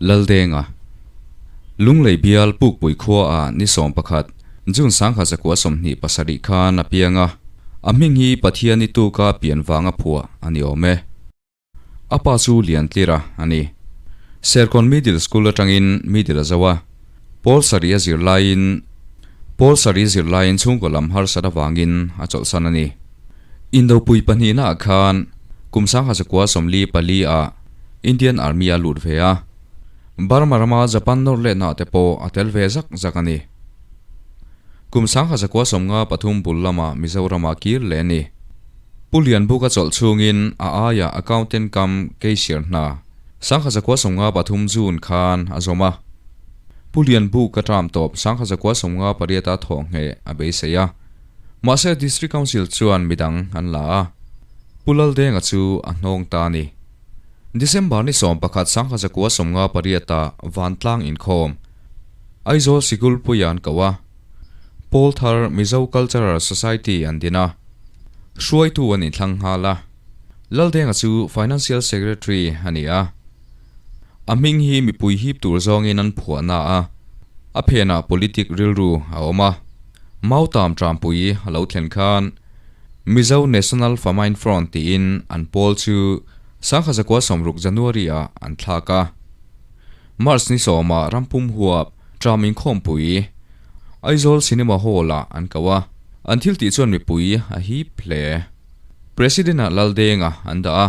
Laldenga, Lunglei bial Pukpui khuaah ni 11, June 1927 khan a piang a, a hming hi Pathian i tuka pian vanga phuah a ni awm e. A pa chu Liantlira a ni. Serkawn Middle School atangin middle a zo a, pawl sarih a zir laiin pawl sarih zir laiin chhungkaw lam harsat avangin a chawlhsan a ni. Indopui pahnihnaah khan kum 1944 ah Indian Army a lut ve a, Burma rama Japan nawr letnaah te pawh a tel ve zak zak a ni. Kum 1953 bul lamah Mizorama kir leh a ni. Pu Lianbuka chawlh chhungin a aiah accountant kam cashier hna 1953 June khan a zawm a. Pu Lianbuka term tawp 1958 a thawh ngheh a beisei a. Mahse District Council chuan midang an la a. Pu Laldenga chu a hnawng ta a ni. December ni 11 1958 ah Vantlang inkhawm Aizawl Sikulpuia an koh a, Pawl thar Mizo Cultural Society an din a, hruaitu an inthlang nghal a. Laldenga chu Financial Secretary a ni a. A hming hi mipui hip tur zawngin an phuah na a, a phenah politic rilru a awm a. Mautam Trampui a lo thlen khan Mizo National Famine Front tiin an pawl chu 1960 January ah an thlak a. March ni sawmah rampum huap tram inkhawmpui Aizawl Cinema Hall ah an ko a, an thil tih chuan mipui a hip hle. President ah Laldenga an dah a,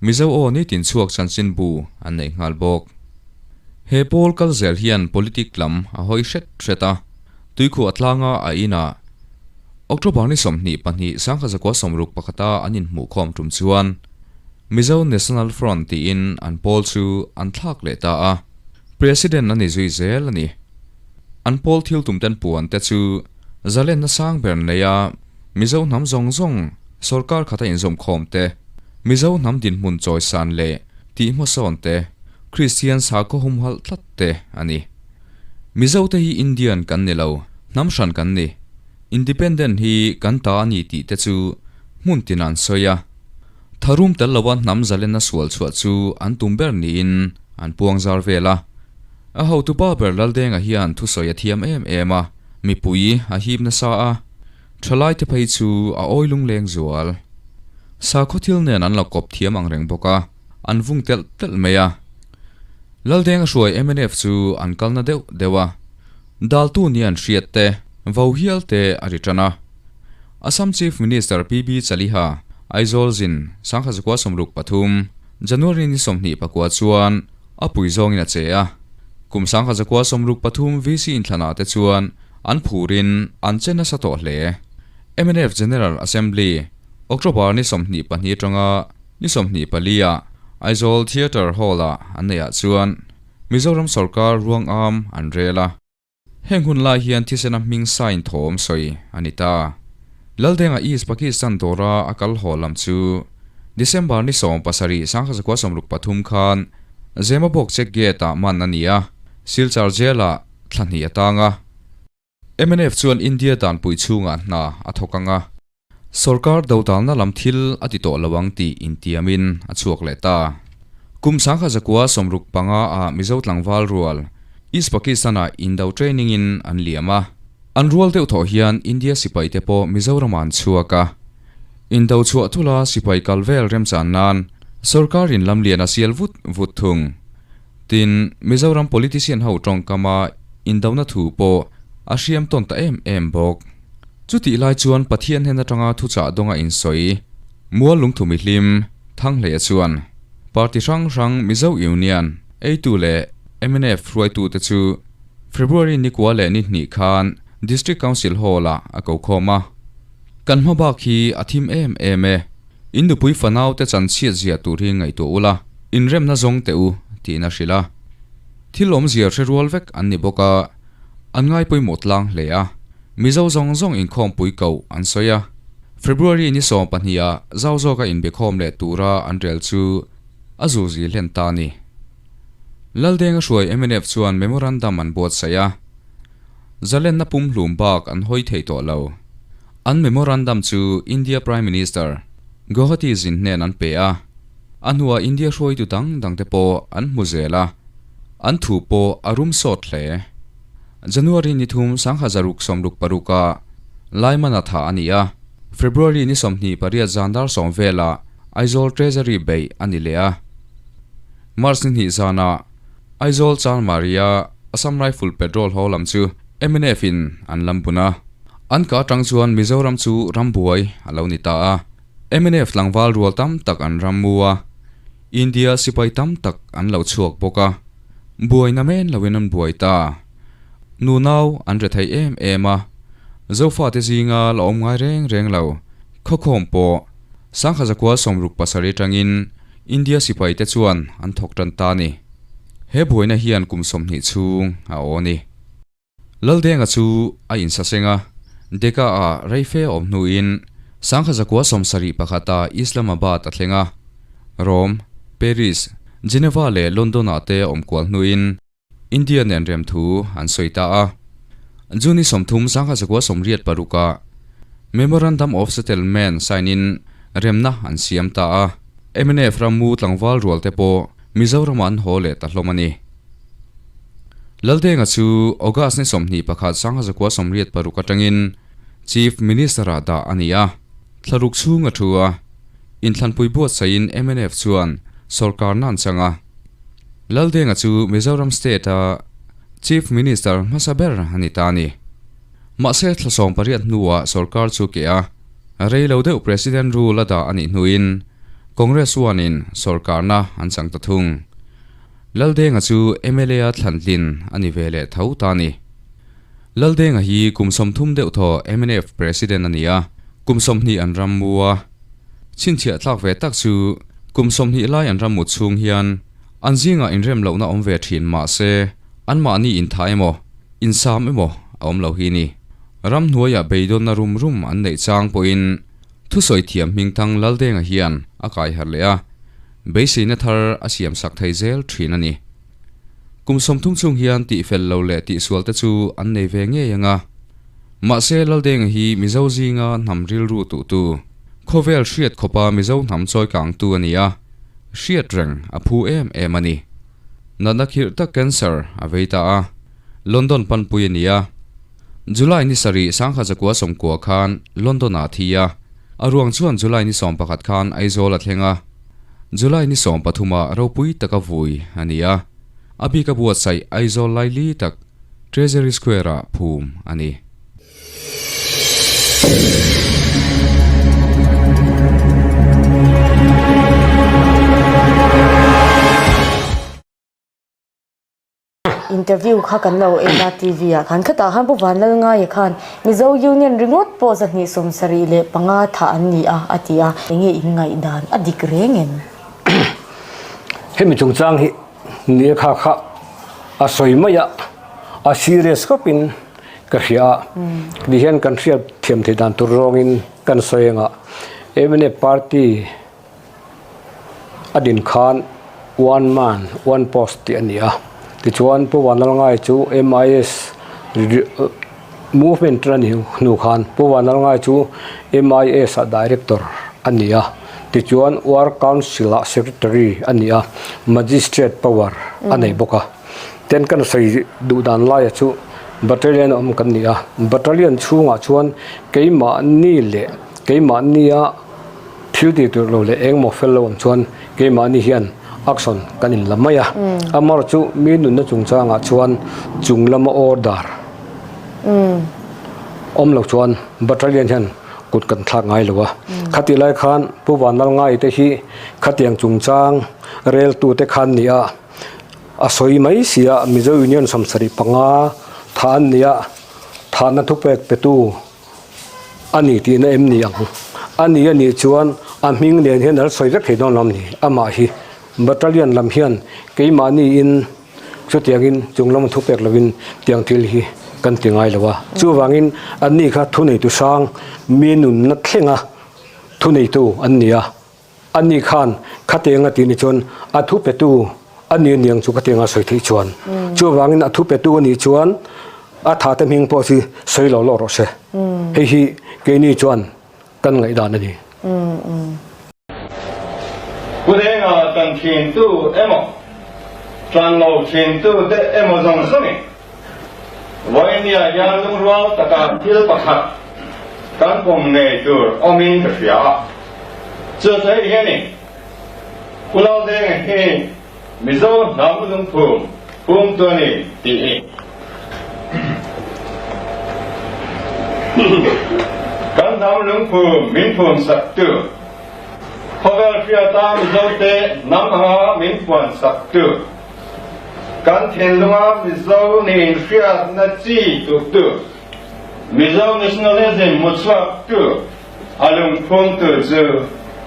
Mizo aw nitin chhuak chanchinbu an nei nghal bawk. He pawl kal zel hian politic lam a hawi hret hret a, Tuikhuah tlanga a inah October ni 22 1961 an inhmuhkhawm tum chuan Mizo National Front tiin an pawl chu an thlak leh ta a, President a ni zui zel a ni. An pawl thil tum ten puan te chu zalenna sang ber neia Mizo hnam zawng zawng sawrkar khata inzawmkhawm te, Mizo hnam dinhmun chawisan leh tihhmasawn te, Kristian sakhaw humhalh tlat te a ni. Mizo te hi Indian kan ni lo, hnam hran kan ni. Independent hi kan ta a ni tih te chu hmun tin an sawi a. Tharum tel lova hnam zalenna sual chhuah chu an tum ber niin an puang zar vel a. A hotupa ber Laldenga hian thusawi a thiam em em a, mipui a hip nasa a, thalai te phei chu a awi lungleng zual. Sakhaw thil nen an la kawp thiam ang reng bawk a, an vung telh telh mai a. Laldenga hruai mnf chu an kalna deuh deuh a, daltu ni an hriat te, vo hial te a ri tan a. Assam Chief Minister PB Chaliha, Aizawl zin, 1963, January ni 29 chuan a pui zawngin a che a. Kum 1963 VC inthlanah te chuan an phurin an che nasa tawh hle. Mnf General Assembly, October ni 24 atanga Ni 24 ah Aizawl Theatre Hall ah an neih ah chuan Mizoram sawrkar ruang am an rel a. Heng hun lai hian thisena hming sign thawm sawi a ni ta. Laldenga East Pakistan dawra a kal haw lam chu December ni 17 1963 khan Zemabawk check gate ah man a ni a, Silchar Jail ah thla hnih a tang a. Mnf chuan India danpui chhungah hna a thawk ang a, sawrkar dodalna lam thil a ti tawh lo ang tih intiamin a chhuak leh ta. Kum 1965 ah Mizo tlangval rual East Pakistan-ah Indo training in an liam a, an rual deuh thawh hian India sipai te pawh Mizoramah an chhuak a. Indo chhuah thula sipai kal vel remchan nan sawrkarin lamlian a sial vut vut thung. Tin, Mizoram politician ho tawngkama indona thu pawh a hriam tawn ta em em bawk. Chutih lai chuan Pathian hnen atanga thuchah dawnga insawi Mual Lungthumi hlim Thanghleia chuan party hrang hrang Mizo Union, eitu leh mnf hruaitute chu February ni kua leh ni hnih khan District Council Hall-ah a ko khawm a. Kan hma bak hi a thim em em e. In nupui fanaute chanchhiat zia tur hi ngaihtuah ula, inremna zawng teh u, tiin a hrilh a. Thil awmzia hre rual vek an ni bawk a, an ngai pawimawh tlang hle a. Mizo zawng zawng inkhawmpui koh an sawi a. February ni 12 ah zau zawka inbiakhawm leh tura an rel chu a zuzi hlen ta a ni. Laldenga hruai mnf chuan memorandum an buatsaih a. Zalenna pumhlum bak an hawi thei tawh lo. An memorandum chu India Prime Minister Guwahati zin hnen an pe a, a hnuah India hruaitu dang dangte pawh an hmu zel a. An thu pawh a rum sawt hle. January ni thum 1666 ah Laimana thah a ni a, February ni 28 zan dar sawm velah Aizawl Treasury beih a ni leh a. March ni hnih zanah Aizawl Chanmari-a Assam Rifle Patrol ho lam chu mnf in an lam bun a. An ka atang chuan Mizoram chu rambuai a lo ni ta a. Mnf tlangval rual tam tak an ram mu a, India sipai tam tak an lo chhuak bawk a. Buaina men loin an buai ta. Nunau an re thei em em a, Zofate zinga la awm ngai reng reng lo, khawkhawm pawh Sangkhazakual 67 atangin India sipaite chuan an thawk tan ta a ni. He buaina hian kum 20 chhung a aw a ni. Laldenga chu a insaseng a, Deka-ah reife a awm hnuin 1971 ah Islamabad a thleng a. Rome, Paris, Geneva leh London-ah te a awm kual hnuin India nen remthu an sawi ta a. June 30, 1986 ah Memorandum of Settlement sign-in remna an siam ta a. Mnf rammu tlangval rual te pawh Mizoramah an haw leh ta hlawm a ni. Laldenga chu August ni 21 1986 atangin Chief Minister-ah dah a ni a, thlaruk chhung a thu a, inthlanpui buatsaihin mnf chuan sawrkarna an chang a. Laldenga chu Mizoram State-a Chief Minister hmasa ber a ni ta a ni. Mahse thla 18 hnuah sawrkar chu keh a, rei lo deuh President rule a dah a nih hnuin Congress uanin sawrkarna an chang ta thung. Laldenga chu mla a thlantlin a ni ve leh tho ta a ni. Laldenga hi kum 30 deuh thaw mnf President a ni a, kum 20 an ram mu a. Chhinchhiah tlak ve tak chu kum 20 lai an ram mut chhung hian an zingah inrem lohna awm ve thin mah se anmahni intha emaw, insam emaw a awm lo hi ni. Ramhnuaiah beidawnna rum rum an neih chang pawhin thusawi thiam hmingthang Laldenga hian a kai harh leh a, Beiseina thar a siam sak thei zel thin a ni. Kum 30 chhung hian tihfel lo leh tihsual te chu an nei ve ngei ang a. Mahse Laldenga hi Mizo zinga hnam rilru tuhtu, khawvel hriat khawpa Mizo hnam chawi kangtu a ni a, hriat reng a phu em em a ni. Natna khirh tak cancer a vei ta a, London panpui a ni a. July ni sarih 1990 khan London-ah a thi a, a ruang chuan July ni 11 khan Aizawl a thleng a. July ni 13 ah ropui taka vui a ni a, a bik a buatsaih Aizawl laili tak Treasury Square ah phum a ni. Interview kha kan lo en a TV ah khan khatah khan Pu Vanlalngaia khan Mizo Union ringawt pawh 275 thah an ni a a ti a, enge in ngaihdan a dik reng em? Hemi chungchang hi ni kha kha a sawi mai a, a serious khawpin ka hria a, ti hian kan hriat thiam theih dan tur zawngin kan sawi ang a, mnf party a din khan one man one post tih a ni a tichuan Pu Vanlalngai chu MIS movement a nih hnu khan Pu Vanlalngai chu MIS ah director a ni a tichuan War Council ah secretary a ni a magistrate power a nei bawk a ten kan sawi duh dan laia chu battalion a awm kan ni a battalion chhungah chuan keimahni leh keimahnia Thil tih tur lo leh engmaw fel lo ang chuan keimahni hian action kan in la mai a. Amaherawhchu chu mi nunna chungchangah chuan chung lama order awm lo chuan battalion hian kut kan thlak ngai lo a. Khatih lai khan Pu Vanlalngai te hi khatiang chungchang reltute khan ni a, a sawi mai si a, Mizo Union 75 thah an ni a, thahna thupek petu A ni tihna em ni ang? A ni a nih chuan a hming nen hian an sawi vek thei dawn lo a ni. Amah hi Battalion lam hian keimahniin chutiangin chung lam thu pek lovin tiang thil hi kan ti ngai lo a. Chuvangin anni kha thuneitu hrang mi nunna thlenga thuneitu an ni a. Ani khan khatiang a tih ni chuan a thu petu a ni aniang chu khatiang a sawi theih chuan. Chuvangin a thu petu a nih chuan a tha te hming pawh chu sawi lo lawk rawh se. Hei hi keini chuan kan ngaihdan a ni. Pu Denga kan thintu emaw? Tlan lo thin tu te emaw zawng zawngin Vawinia hian lungrual taka thil pakhat kan pawm ngei tur awmin ka hria a. Chu chu hei hianin Pu Laldenga hi Mizo hnam lungphum phum tu a ni tih hi kan hnam lungphum min phum sak tu Khawvel hriata Mizote hnam anga min puan sak tu kan thinlunga Mizo nih hriatna chi tuktu Mizo nationalism hmuchhuak tu a lungphum tu chu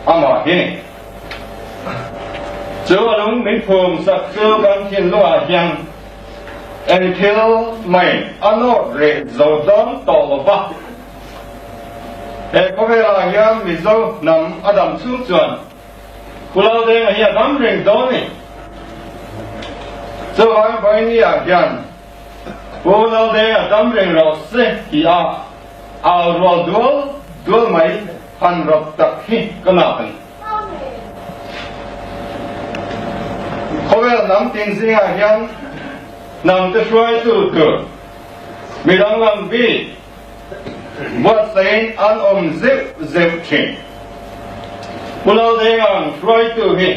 amah hi ni. Chu a lung min phum sak chu kan thinlungah hian eng thil mai a nawt reh zo dawn tawh lo va. He khawvelah hian Mizo hnam a dam chhung chuan Pu Laldenga hi a dam reng dawn a ni. Chuvang Vawinia hian Pu Laldenga dam reng rawh se tih a au rual dual dual mai han rawt tak hi ka nak a ni. Khawvel hnam tin zingah hian hnam te hruaitu tur midang lam bik Buatsaiin an awm zeuh zeuh thin. Pu Laldenga'n hruaitu hi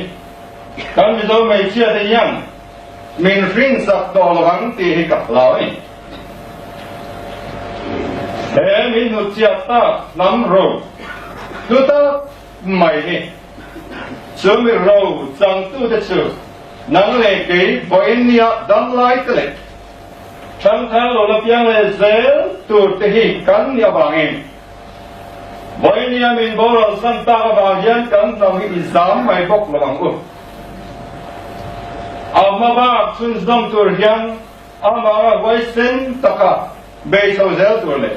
kan Mizo hmeichhia te hian min hrinsak tawh lo ang tih hi ka hlau a ni. He min hnutchhiat tak hnam ro hlu tak mai hi chu mi ro changtute chu nang leh kei vawiin nia damlai te leh Thangthar lo la piang leh zel tur te hi kan nih avangin Vawinia min boral san tak avang hian kan hnam hi i zam mai bawk lo ang u. A hma bak chhunzawm tur hian amah huaisen taka bei chho zel tur leh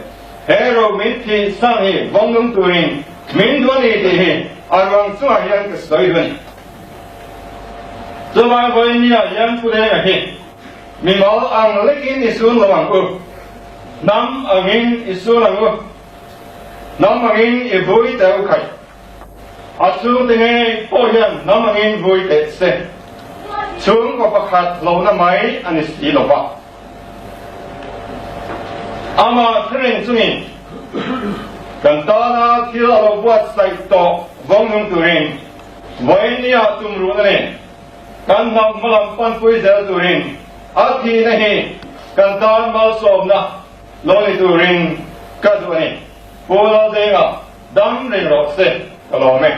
he ro min thih san hi vawngnung turin min duh a ni tih hi a ruang chungah hian ka sawi duh a ni. Chuvang Vawinia hian Pu Denga hi Mimal ang lekin i sun lo ang u. Hnam angin i sun ang u. Hnam angin i vui teh u khaih. A chhungte ngei pawh hian hnam angin vui teh se. Chhungkaw pakhat hlauhna mai a ni si lo va. Amah thureng chungin kan tana thil a lo buatsaih tawh vawngnung turin vawinia tumruhna nen Kan hnam hmalam panpui zel turin a thihna hi kan tan malsawmna lo ni turin ka duh a ni. Pu Laldenga dam reng rawh se ka lawm e.